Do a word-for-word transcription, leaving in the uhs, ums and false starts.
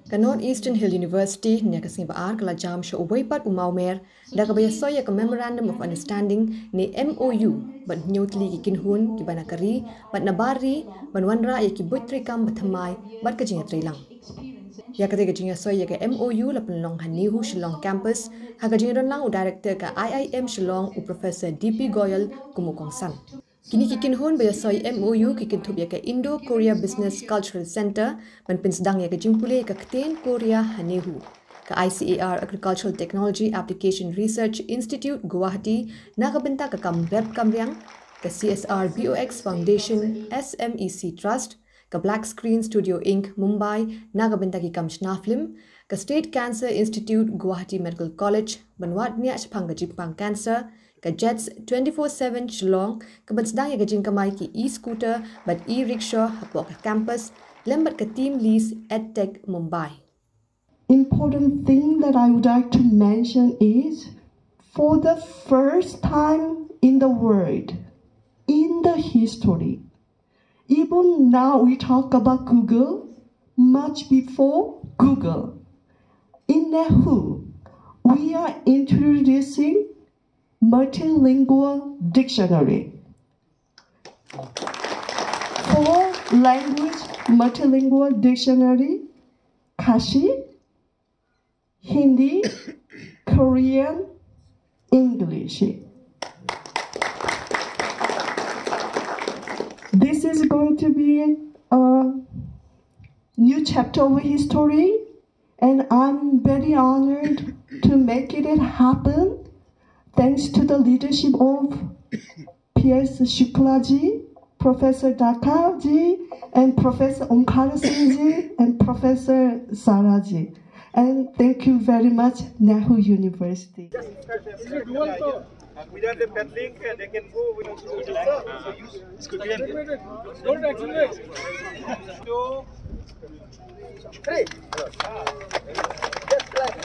Ka North Eastern Hill University, hynne ka sngi ba ar, ka la jam sha uwei pat u mawmer da kaba ïasoi ïa ka Memorandum of Understanding ne M O U, bad hynñiew tylli ki kynhun kiba na ka ri bad na bar ri, ban wanrah ïa ki buit treikam ba thymmai bad ka jingïatreilang. Ïa kata ka jingïasoi ïa ka M O U la pynlong ha NEHU Shillong Campus, ha ka jingïadon lang u Director ka I I M Shillong, u Professor D P Goyal, kum u kongsan. Kine ki kynhun ba ïasoi M O U ki kynthup ïa ka Indo-Korea Business Cultural Centre, ban pynsdang ïa ka jingpule ïa ka ktien Korea ha NEHU, ka I C A R Agricultural Technology Application Research Institute, Guwahati, na ka bynta ka kam rep kam riang, ka C S R B O X Foundation, S M E C Trust, ka Black Screen Studio Inc, Mumbai, na ka bynta ki kam shna film, ka State Cancer Institute, Guwahati Medical College, ban wad bniah shaphang ka jingpang cancer, ka Jets twenty-four seven Shillong, ka ban sdang ïa ka jingkamai ki e-scooter bad e-rickshaw hapoh ka campus, lem bad ka Team Lease EdTech Mumbai. Important thing that I would like to mention is, for the first time in the world, in the history, even now we talk about Google, much before Google. In NEHU, we are introducing multilingual dictionary. Four language multilingual dictionary, Khasi, Hindi, Korean, English. This is going to be a new chapter of history, and I'm very honored to make it happen thanks to the leadership of P S Shukla ji, Professor Dhaka ji, and Professor Omkar Singh ji, and Professor Sara ji. And thank you very much, NEHU University. Without the paddling, uh, they can go with Don't accelerate. Two, three. Just like.